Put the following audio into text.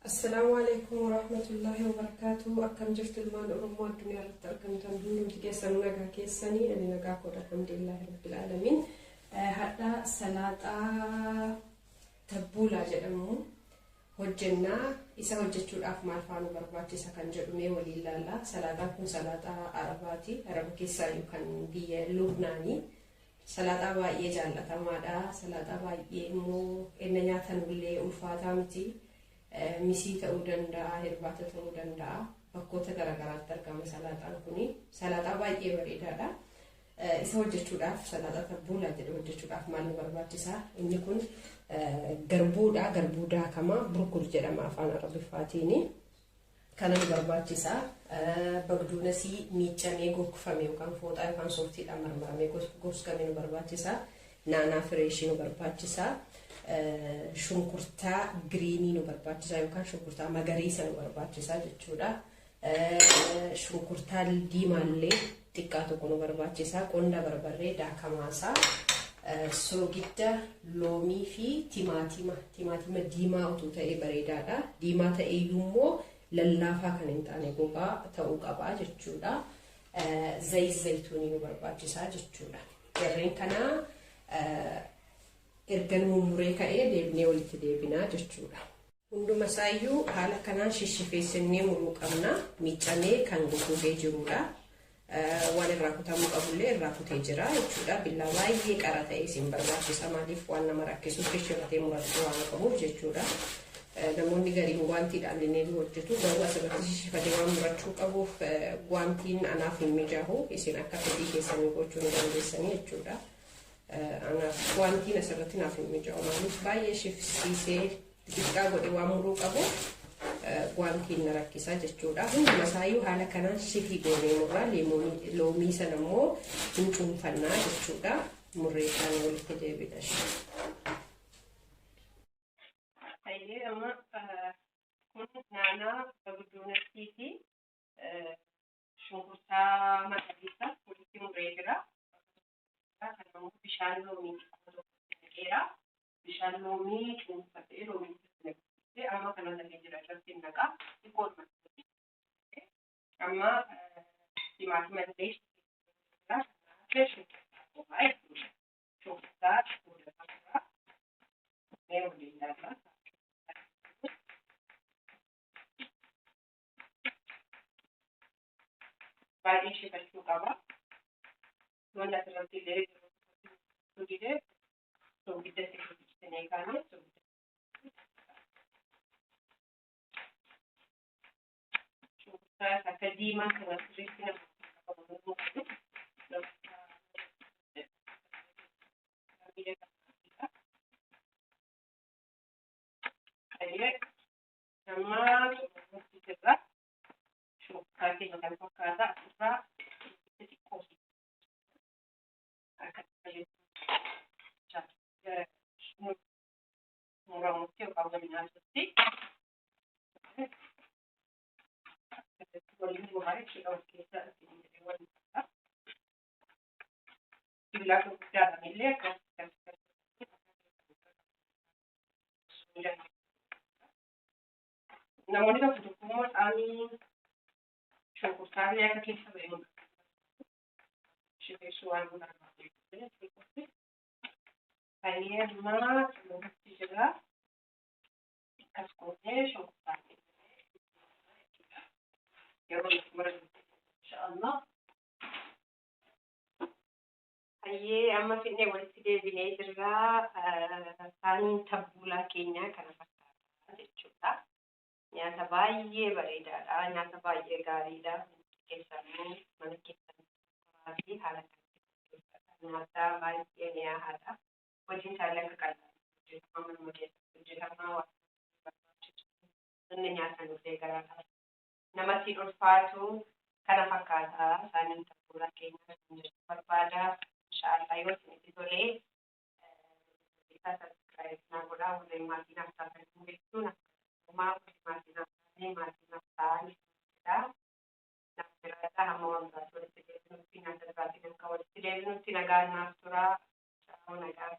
Assalaamu alaikum warahmatullaahi wabarakaatu. Akkam jirtu ilmaan Oromoo addunyaa irratti argamtan hundumti keessanuu nagaa keessanii ani nagaa koodha alhamdulillaahi rabbil aalamiin. Hadha salaaxaa tabbuulaa jedhamu hojjennaa isa hojjechuudhaaf maal faa nu barbaachisa kan jedhu mee waliin ilaalla. Salaaxaan kun salaaxaa Arabaati. Araba keessaayyuu kan biyya Lubnaanii. Salaaxaa baay'ee jaallatamaadha. Salaaxaa baay'ee immoo enna nyaatanullee ulfaataa miti. Misii ta'uu danda'a, hirbaata ta'uu danda'a. Bakkoota garaagaraatti argama salaaxaan kuni. Salaaxaa baay'ee bareedaadha. Isa hojjechuudhaaf salaaxaa tabbuulaa jedhu hojjechuudhaaf maal nu barbaachisa? Inni kun garbuudha. Garbuu daakamaa burkur jedhama afaan Arabiffaatiini. Kana nu barbaachisa. Bagduunasii miiccamee gogfame yookaan fooxaa yookaan sooftiidhaan marmaramee gosgame nu barbaachisa. Naanaa fireeshii nu barbaachisa. Shunkurtaa giriinii nu barbaachisa yookaan shunkurtaa magariisa nu barbaachisa jechuudha. Shunkurtaa diimaallee xiqqaa tokko nu barbaachisa. Qonda barbarree daakamaasaa. Soogidda, loomii fi timaatima. Timaatima diimaa utuu ta'ee bareedaadha. Diimaa ta'eeyyuu immoo lallaafaa kan hin taane gogaa ta'uu qaba jechuudha. Zayit zayituunii nu barbaachisaa jechuudha. Jarreen kanaa erga mummuree ka'ee deebinee walitti deebinaa jechuudha. Hunduma isaayyuu haala kanaan shishifeessinnee muruu qabna. Miccamee kan goggogee jirudha. Waan irraa kutamuu qabullee irraa kutee jira jechuudha. Billaa baay'ee qara ta'e isin barbaachisa. Maaliif waan nama rakkisuuf shishshifatee murachuu waan qabuuf jechuudha. Namoonni gariin guwaantiidhaan illee ni hojjetu. Garuu asirratti shishshifatee waan murachuu qabuuf guwaantiin anaaf hin mijaahu. Isin akka fedhii keessanii gochuu ni dandeessanii jechuudha. Anaaf guwaantiin asirratti naaf hin mijaa'u. Maaliif baay'ee shifsiisee xixiqqaa godhe waan muruu qabuuf guwaantiin na rakkisa jechuudha. Hunduma isaayyuu haala kanaan shifii goonee murraa loomii sana immoo hin cuunfannaa jechuudha. Murree isaanii walitti deebina. Hayyee amma kun naanaa bagduunattii fi shunkurtaa magariisa walitti muree jira. Kan immoo bishaan loomii xiqqoo tokko naqeera. Bishaan loomii cuunfadhee loomii naqee amma kana lafee jira irratti naqa. Xiqqoo amma timaatima illee shunkurtaa jechuudha. Shunkurtaa godhataa mee waliin ilaalla. Baay'ee shifachuu qaba. Wanti asirratti illee dide soogidda itti hojjetinee kaane soogidda. Shunkurtaa akka diimaa kana sirriitti nama qabu. Amma xumurratti jirra. Shunkurtaa keenya kan fakkaata asirraa xixiqqoo akka muramutti yookaan wal nyaatutti waliin gogaa jechuudha wal keessa ittiin jedhee wal nyaata. Billaa gurguddaadhaan illee akkas Namoonni tokko tokko immoo xaamii shunkurtaallee akka keessa ba'e mul'ata. Shifeessuu waan barbaadeef. Hayyee amma xumurratti jira. Akkas goonee shunkurtaallee yeroo nuti mura inshallah. Hayyee amma finnee walitti deebinee jirra. Saaniin tabbuulaa keenyaa kana fakkaata jechuudha. Nyaata baay'ee bareedaadha. Nyaata baay'ee gaariidha. Keessanuu mana keessan fi haala kanatti qopheeffadha. Nyaata baay'ee mi'aahaadha. Hojiin isaallee akka qal'aatti hojjetama. Manuma keessatti hojjetama. Waan barbaachisu. Inni nyaatan illee garaadha. Namatti hin ulfaatu. Kana fakkaata. Saaniin tabbuulaa keenyaa isin jechuu barbaada. Inshaallah yoo isinitti tolee isaa subscribe naa godhaa warreen maatii naaf taatan hin beektu naaf galatoomaa warri maatii naaf taane maatii naaf ta'aa jedha. Naaf jiraadha hamma waan biraatti walitti deebinutti nyaata biraatiin akka walitti deebinutti nagaan naaf turaa. Ciao nagaa.